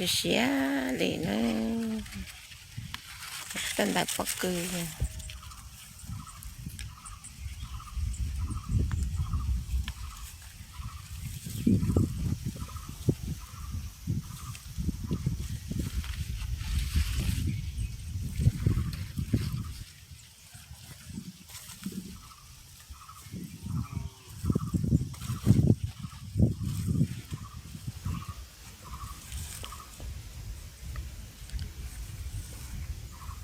Siav siav li na, tawm ntawm pob kws.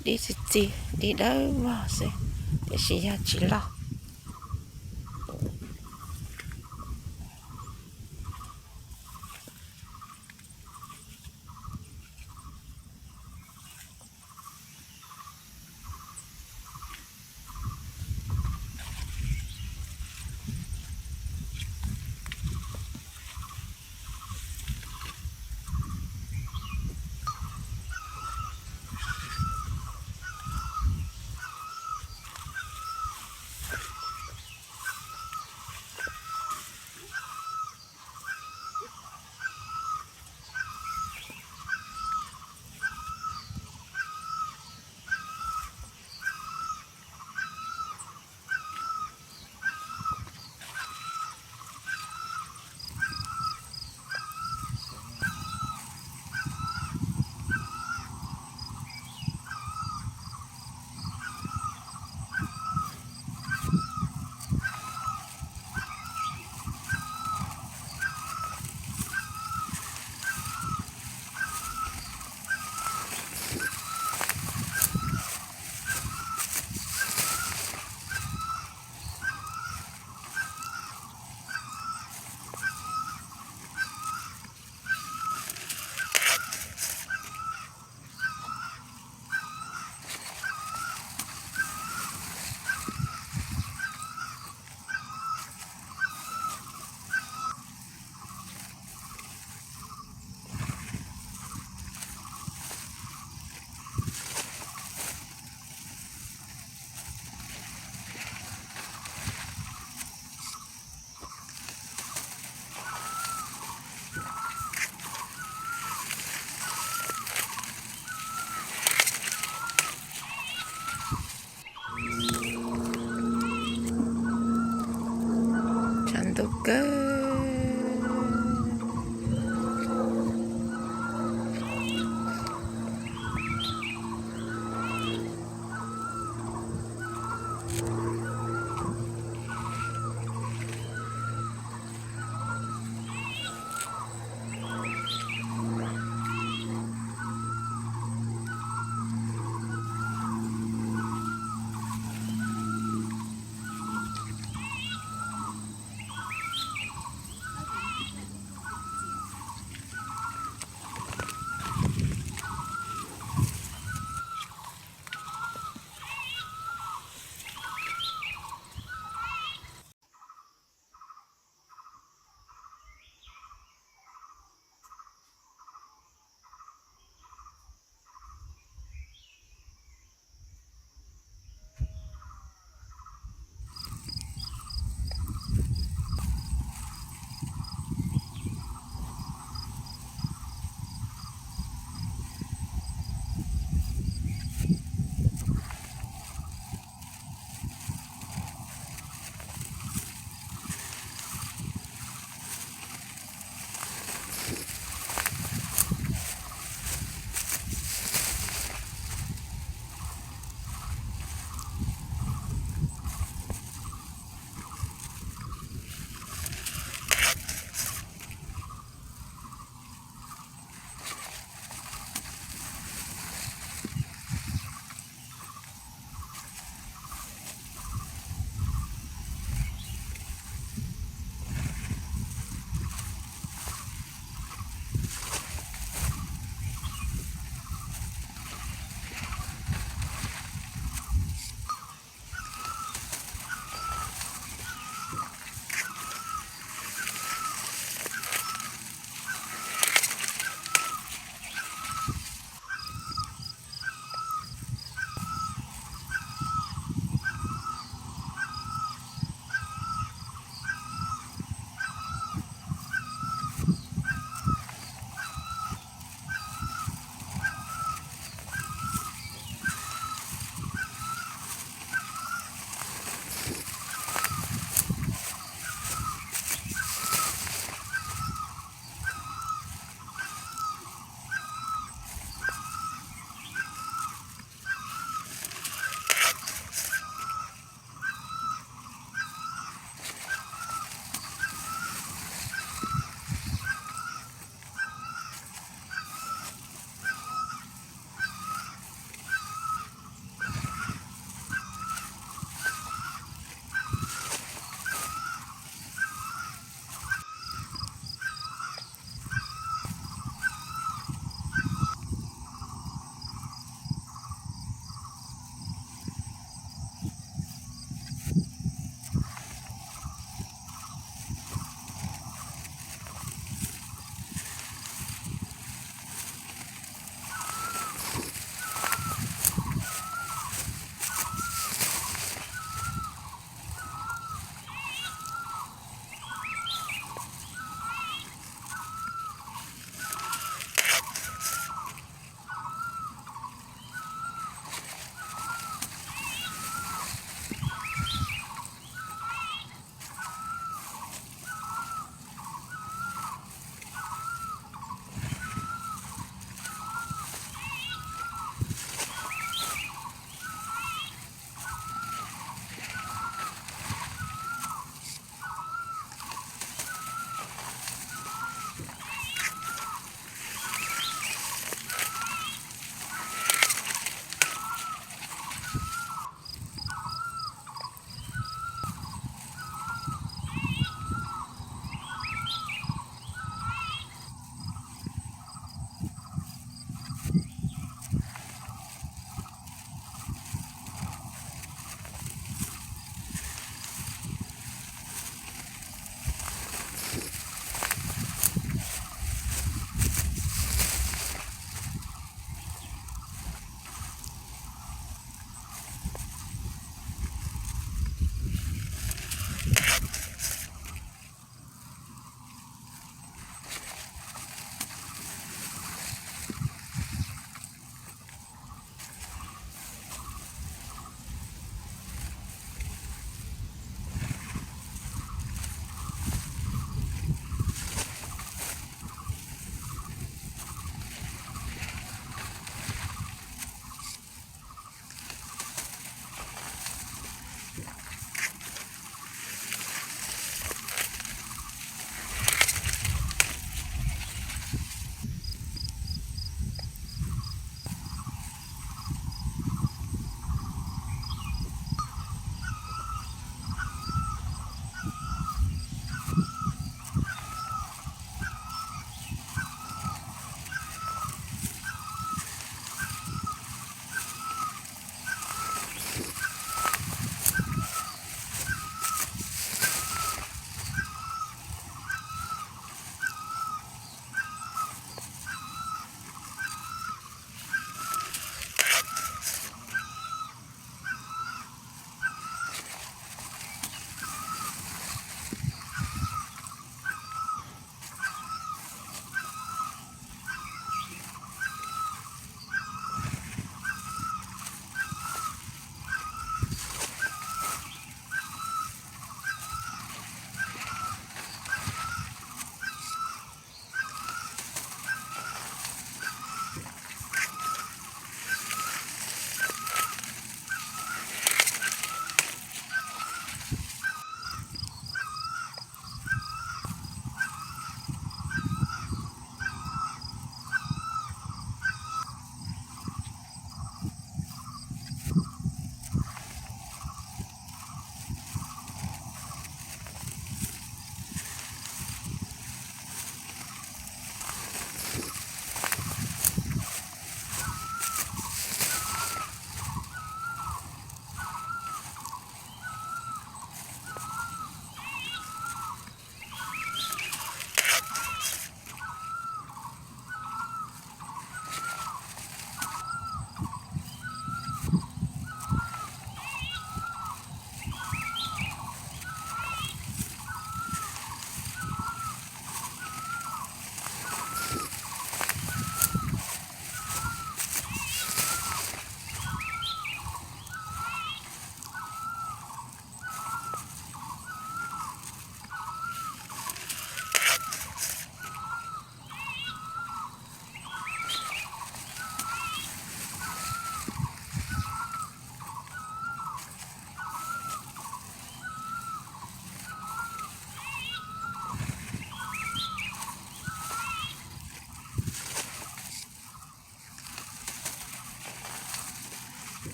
Dib txi txiv, dib dawb vog xwb, tiam sis yog tsis loj. Tshav ntuj kawg.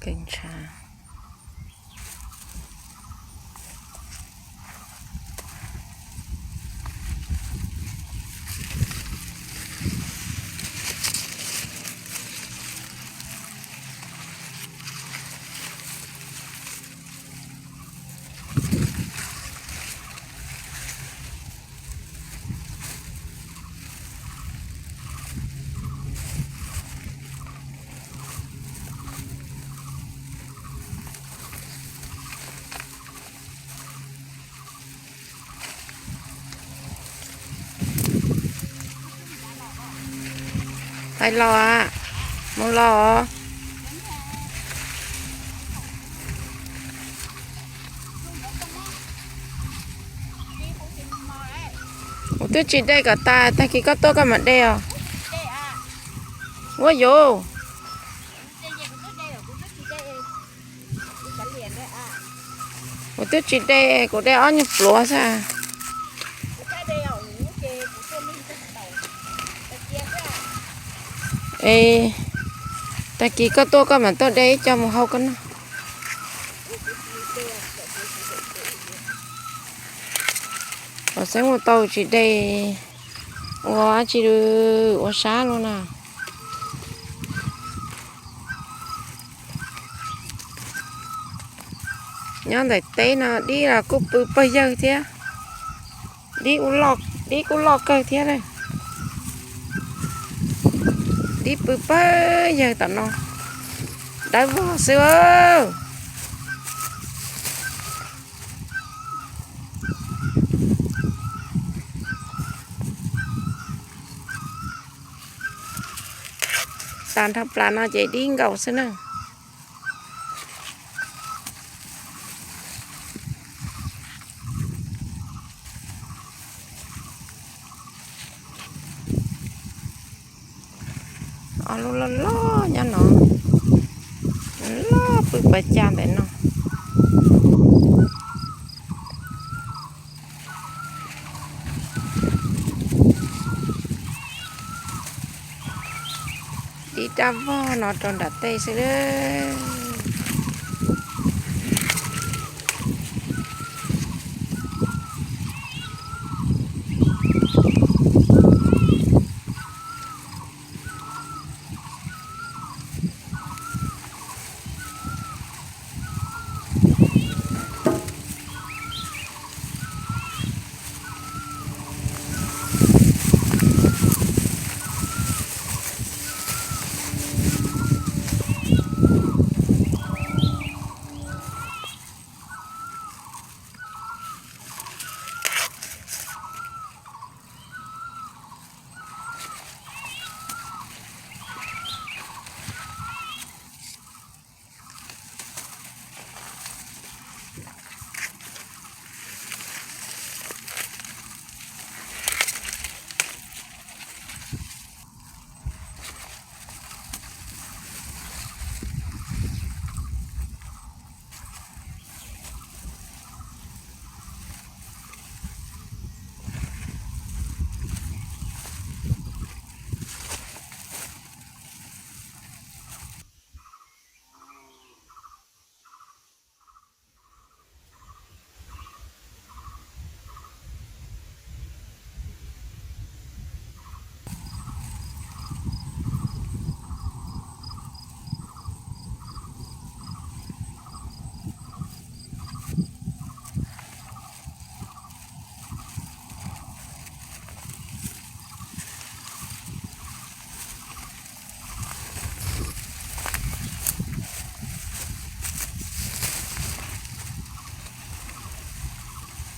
Kev ntshav. Pais los, mus los. Kuv twb tsis de kom tas, tag kis koj tuaj koj mam de os. Ua yuv. Kuv twb tsis de, kuv de ob nyuag pluav xwb. Es tag kis koj tuaj koj mam tuaj de ib co mus hau koj noj. Los xeeb ua tau tsis de, ua tsis ua sab los na. Nyob ntawm teb no dib los kuj pw pawg yawg thiab. Dib, dib kuj loj kawg thiab. Dib pw pawg yawg tom no, dawb vog xwb. Tas nrho plas no ces dib nkaus xwb na. Ob lub loj loj nyob no, loj pw pas cag ntawm no. Dib rab vog no rau nram tej xwb.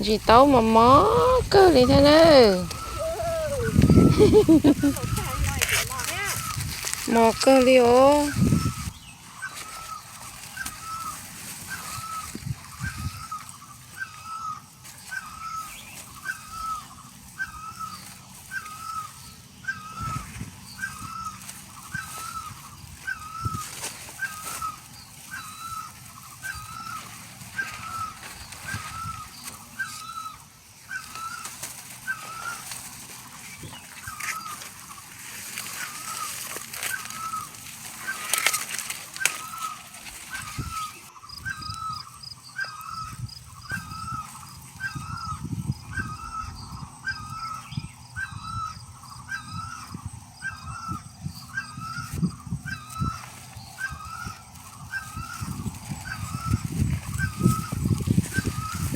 Ntsis taub mos mos kawg li thiab na. Mos kawg li os.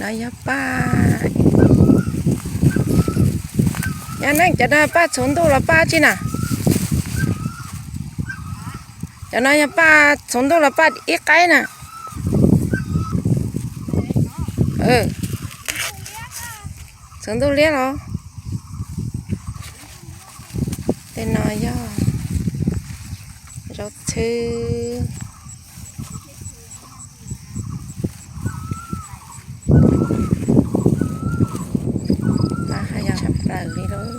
Yog paj, yog neej cov no paj txhuv ntuj los paj tsi na? Cov no yog paj txhuv ntuj los paj ib qaib na? Txhuv ntuj liab los? Tej no yog zaub txhwb. Mas haj yam tshaj plaws li lauj.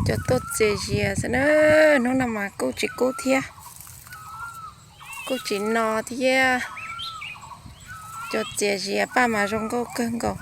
Cov tuaj txias zias xwb na, hnub no mas kuj tsis kub thiab, kuj tsis no thiab. Cov txias zias paj mas zoo nkauj kawg nkaus.